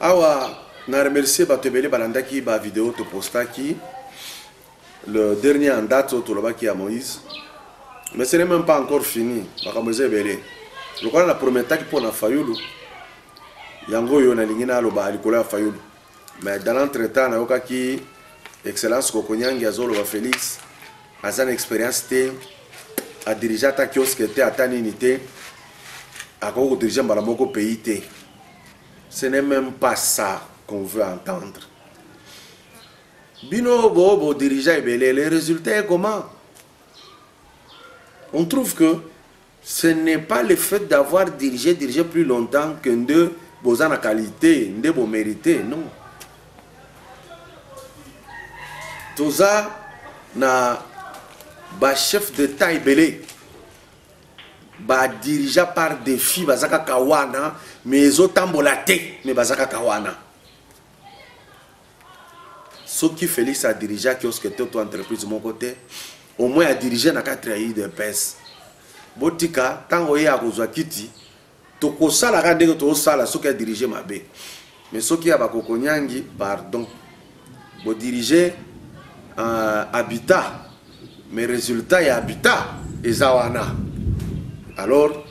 Awa na remercier bato ebele balandaki ba video topostaki. Le dernier en date oyo tolobaki ya Moïse, mais ce n'est même pas encore fini. Makambo eza ebele. Lokola na prometaki mpo na Fayulu, yango oyo nalingi naloba likolo ya Fayulu. Mais dans l'entretemps nayokaki Excellence Kokonyangi azoloba Félix aza na expérience te, adirige ata kiosque te, ata nini te, akoki kodirige mbala moko pays te. Ce n'est même pas ça qu'on veut entendre. Bino bo bo dirigea ebele, le résultat est comment? On trouve que ce n'est pas le fait d'avoir dirigé plus longtemps que nde boza na qualité, nde bo mérité, non. Toza na ba chef d'État ebele ba dirigea par défi, baza kaka wana, mais ezotambola te, mais baza kaka wana. Soki Félix a dirigé kiosque te to entreprise moko te, au moins a dirigé na kati ya UDPS. Botika tango ye akozwa kiti, tokosala kaka ndenge tozosala soki a dirigé mabe. Mais soki ya bakokonyangi, pardon. Bo diriger habitat, mais résultat ya habitat eza wana. Alors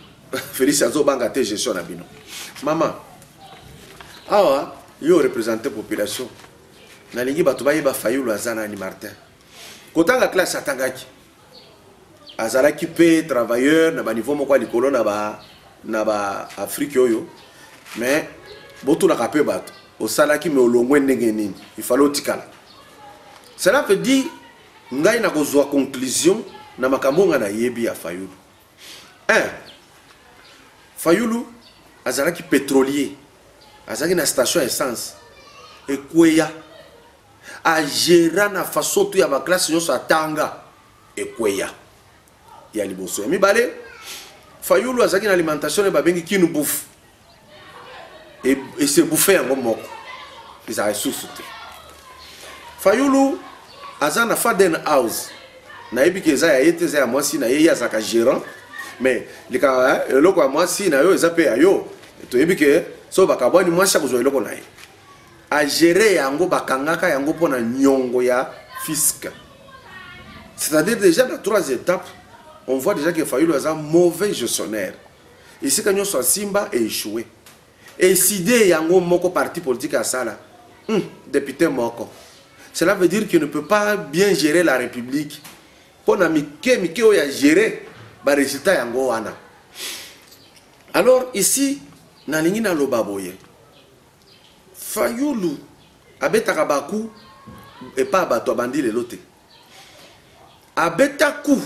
Félix azobanga te gestion na bino. Mama, awa yo représenter population. Nalingi bato bayeba Fayulu aza nani. Martin kotanga classe atangaki, azalaki pe travailleur na ba niveau moko ya likolo na ba Afrique oyo, mais botunaka pe bato osalaki, mais olongwe ndenge nini? Il fallait otikala. Cela veut dire ngai nakozwa conclusion na makambo nga nayebi ya Fayulu. 1, Fayulu azalaki pétrolier, azalaki na station essence ekweya, agéra na façon to ya baklasse nyonso atanga, ekweya ya liboso. Ya mibale, Fayulu azalaki na alimentation oyo babengi Kinu Bouffe, ese bouffe yango moko ezala lisusu te. Fayulu aza na Faden House, nayebi ke eza ya ye te, eza ya mwasi na ye, ye azalaka gérant, mais lika eloko ya mwasi na yo eza mpe ya yo. Toyebi ke so bakabwani, mwasi akozwa eloko na ye, agere yango, bakangaka yango mpona nyongo ya fisc. C'est-à-dire déjà dans trois étapes, on voit déjà que Fayulu aza mauvais gestionnaire. Esika nyonso asimba échoué. Eside yango moko parti politique asala, député moko. Cela veut dire qu'il ne peut pas bien gérer la République. Mpona mike mike oyo ya gérer barésultat yango wana. Alors ici nalingi naloba boye: Fayulu abetaka baku epa bato, abandi lelo te. Abeta ku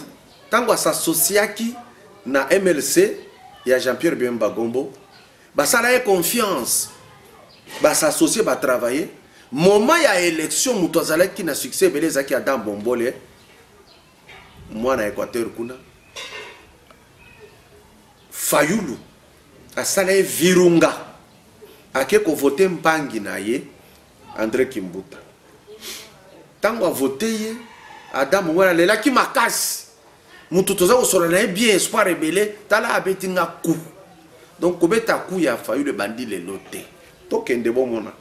ntango asasosiaki na MLC ya Jean-Pierre Bemba Gombo, basala ye confiance, basassocie, batravaille. Moment ya élection, moto azalaki na succès ebele ezalaki Adam Bombole, mwana Équateur kuna. Fayulu asala ye virunga, ake kovote mpangi na ye André Kimbuta. Ntango avote ye, Adam wana alelaki makasi: moto toza kosola na ye bien, espoir ebele, tala abeti nga ku. Donc kobeta ku ya Fayulu ebandi lelo te. Tokende bomona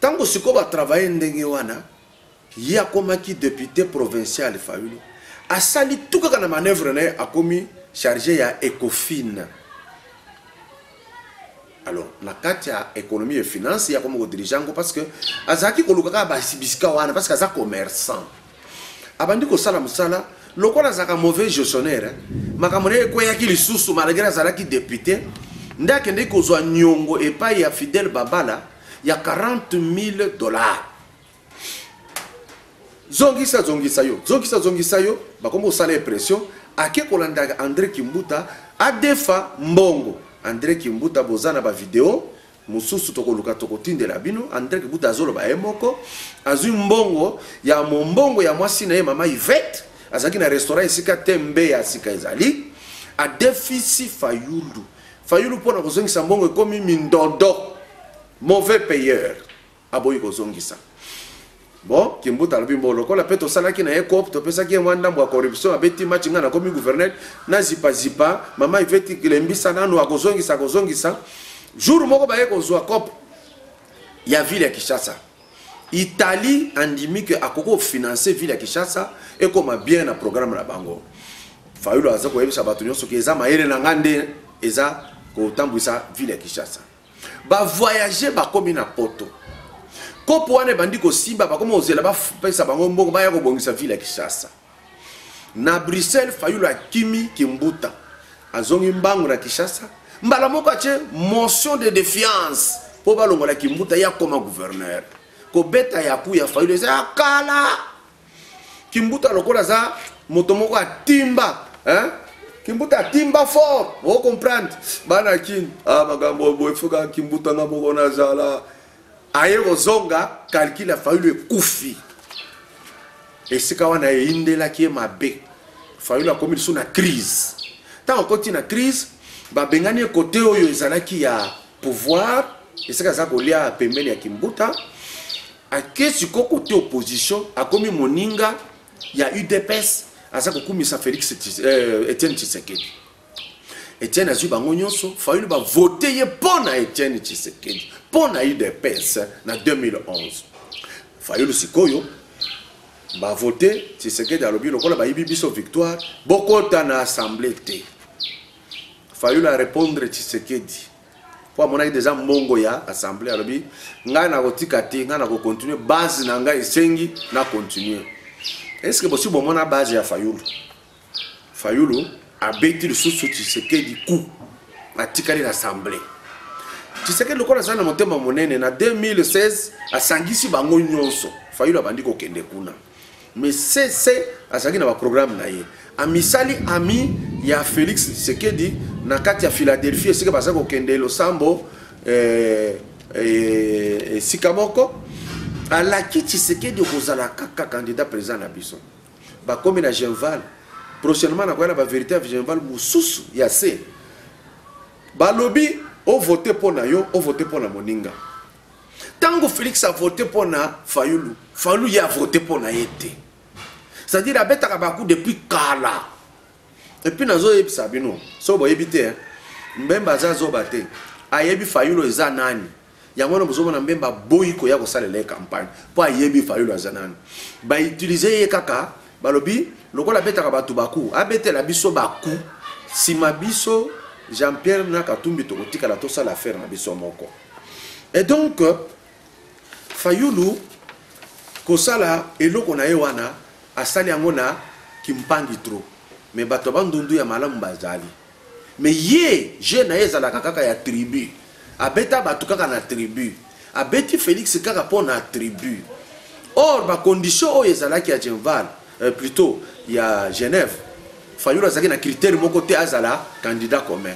ntango sikoyo batravaille ndenge wana, ye akomaki député provincial. Fayulu asali tu kaka na manœuvre na ye, akomi chargé ya Ecofine. Alors na kati ya économie et finance, ye akomi kodirige yango parce que azalaki koluka kaka bisika wana, parce que aza commerçant. Abandi kosala mosala lokola azalaka mauvais gestionnaire, makambo na ye ekweyaki lisusu malgré azalaki député. Nde akendeki kozwa nyongo epai ya Fidèle Babala ya 40 000 $. Zongisa, zongisa yo, zongisa, zongisa yo. Bakomi kosala ye pression, ake kolanda André Kimbuta, adefa mbongo. André Kimbuta, boza na bavideo mosusu, tokoluka tokotindela bino. André Kimbuta azoloba ye moko azwi mbongo ya mombongo ya mwasi na ye, mama Yvette, azalaki na restaurant esika tembe ya sika ezali. Adefisi Fayulu. Fayulu mpona kozongisa mbongo ekomi mindondo, mauvais payeur, aboyi kozongisa. Bon, Kimbuta alobi mbo lokola mpe tosalaki na ye coop, topesaki ye mwa ndambo ya corruption, abeti match, ngai nakomi gouverneur, nazipazipa mama Iveti, lembisa nanu, akozongisa, akozongisa. Jour moko baye kozwa coop. Ya ville ya Kinshasa. Italie andimi ke akoki kofinancer ville ya Kinshasa ekoma bien na programme na bango. Fayulu aza koyebisa bato nyonso ke eza mayele na nga nde eza kotambwisa ville ya Kinshasa. Bavoyage, bakomi na Poto, kopo wana ebandi kosimba, bakomi kozela bapesa bango mbongo baya kobongisa ville ya Kinshasa. Na Bruxelles, Fayulu akimi Kimbuta, azongi mbangu na Kinshasa. Mbala moko atie motion de défiance mpo balongola Kimbuta, ye akoma gouverneur. Kobeta ya ku ya Fayulu eza ya kala. Kimbuta lokola aza moto moko atimba, hein? Kimbuta atimba fort, ocomprendre bana Kini. Ah, makambo boye foka Kimbuta nga moko nazala aye kozonga. Calcul ya Fayulu ekufi esika wana, eyindelaki ye mabe. Fayulu akomi lisusu na crise. Ntango akoti na crise, babengani ye kote oyo ezalaki ya pouvoir, esika aza kolia pembeni ya Kimbuta. Ake siko kote opposition, akomi moninga ya UDPS, aza kokumisa Félix Etienne Tshisekedi. Etienne azwi bango nyonso. Fayulu bavote ye mpo na Etienne Tshisekedi, mpo na UDPS na 2011. Fayulu sikoyo bavote Tshisekedi, alobi lokola bayibi biso victoire, bokota na assemblée te. Fayulu arépondre Tshisekedi mpo amonaki deja mbongo ya assemblée. Alobi: ngai nakotika te, ngai nakocontinue, base na ngai esengi na continue. Est ce que bosi bomona base ya Fayulu? Fayulu abeti lisusu Tshisekedi coup, atikali na assemblée. Tshisekedi lokola aza na motema monene, na 2016 asangisi bango nyonso. Fayulu abandi kokende kuna, mais cc azalaki na baprogramme na ye, amisali ami ya Félix Tshisekedi na kati ya Philadelphie, esika baza kokende losambo esika moko. Alaki Tshisekedi okozala kaka candidat président na biso. Bakomi na Genval prochainement, nakoya na bavérité ya Genval mosusu ya se. Balobi ovote mpo na yo, ovote mpo na moninga. Ntango Félix avote mpo na Fayulu, Fayulu ye avote mpo na ye te. C'est-à-dire abetaka baku depuis kala. Et puis nazoyebisa bino, so boyebi te, Mbemba aza zoba te, ayebi Fayulu eza nani. Yango wana bozomona Mbemba boyi koya kosalela ye campagne, mpo ayebi Fayulu aza nani. Bautilize ye kaka. Balobi lokola abetaka bato baku, abetela biso baku, nsima biso Jean Pierre na Katumbi tokotikala tosala affaire na biso moko. Et donc Fayulu kosala eloko na ye wana, asali yango na kimpangi trop, mais bato ya Bandundu ya malamu bazali. Mais ye, jeu na ye ezalaka kaka ya tribu, abeta bato kaka na tribu, abeti Félix kaka mpo na tribu. Or bacondition oyo ezalaki ya Genval, plutôt ya Genève, Fayulu azalaki na critère moko te azala candidat commun.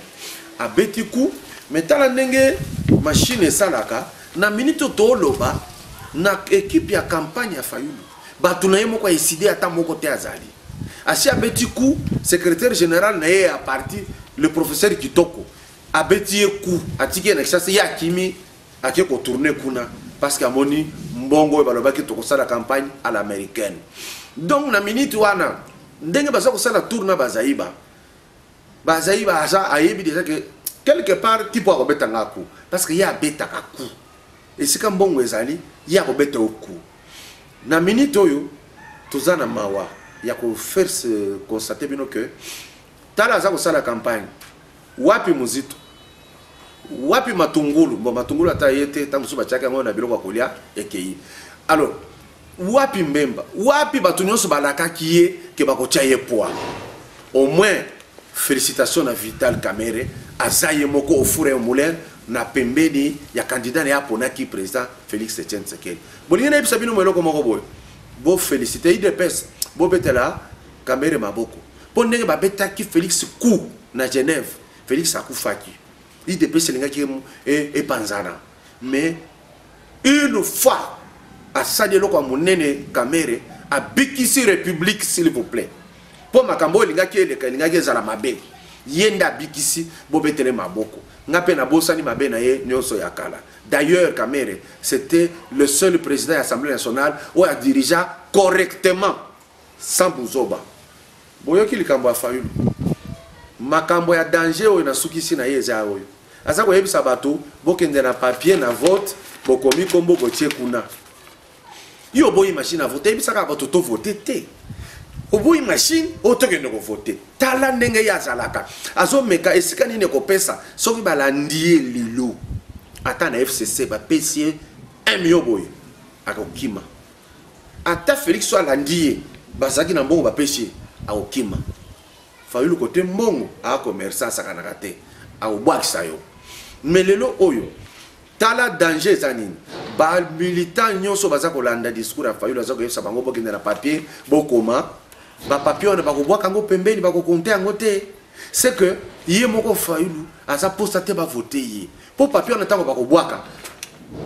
Abeti coup, mais tala ndenge machine esalaka. Na minute oyo tooloba, na équipe ya campagne ya Fayulu, bato na ye moko aeside ata moko te azali. Asi abeti coup secrétaire général na ye ya parti, le professeur Kitoko. Abeti ye coup, atiki ye na Kinshasa, ye akimi, ake kotourne kuna, parce que amoni mbongo oyo balobaki tokosala campagne à l'américaine. Donc na minute wana, ndenge baza kosala tour na Bazaiba, Bazaiba aza ayebi déjà que quelque part tipo akobeta nga coup, parce que ye abetaka coup esika mbongo ezali, ye akobeta yo coup. Na minute oyo toza na mawa ya kofaire se constater bino que tala, aza kosala campagne wapi Muzito, wapi Matungulu? Bon, Matungulu ata ye te, ntango mosusu batiaki yango na biloko ya kolia ekei. Alors wapi Mbemba, wapi bato nyonso balakaki ye ke bakotia ye poids? Au moins félicitation na Vital Kamerhe, aza ye moko au four et au moulin na pembeni ya candidat na ye aponaki, président Félix Etienne Tshisekedi. Bolingi nayebisa bino mo eloko moko boye: bofélicité UDPS, bobetela Kamerhe maboko, mpo ndenge babetaki Félix coup na Genève, Félix akufaki, UDPS elingaki epanzana. Mais une fois asali eloko ya monene, Kamerhe abikisi république, s'il vous plaît, mpo makambo oyo elingaki eleka, elingaki ezala mabe, ye nde abikisi. Bobetele maboko. Nga mpe nabosani mabe na ye nyonso ya kala. D'ailleurs, Kamerhe, c'était le seul président ya Assemblée nationale oyo adirigea correctement, sans buzoba. Boyoki likambo ya Fayulu, makambo ya danger oyo nasukisi na ye eza oyo aza koyebisa bato bokende na papier na vote. Bokomi kombo botie kuna. Yo oboyi machine à voter, yebisaka bato to voter te. Oboyi machine, oyo tokende kovote. Tala ndenge ye azalaka. Azomeka esika nini ekopesa soki balandi ye lelo. Ata na FCC bapesi ye 1 million boye, akokima. Ata Felix so alandi ye, bazalaki na mbongo bapesi ye, akokima. Fayulu kote mbongo, a commerçant asakanaka te, akobwakisa yo. Mais lelo oyo tala danger eza nini? Ba militant nyonso baza kolanda discours ya Fayulu, aza koyebisa bango bokende na papier, bokoma ba papier wana, bakobwaka yango pembeni, bakokonte yango te. C'est que ye moko Fayulu aza posa te bavote ye, po papier wana ntango bakobwaka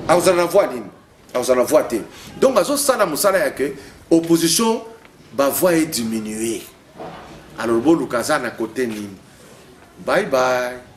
akozala na voix nini? Akozala na voix te. Donc azosala mosala ya ke opposition ba voix ediminue. Alors boluka aza na côté nini? Bye bye.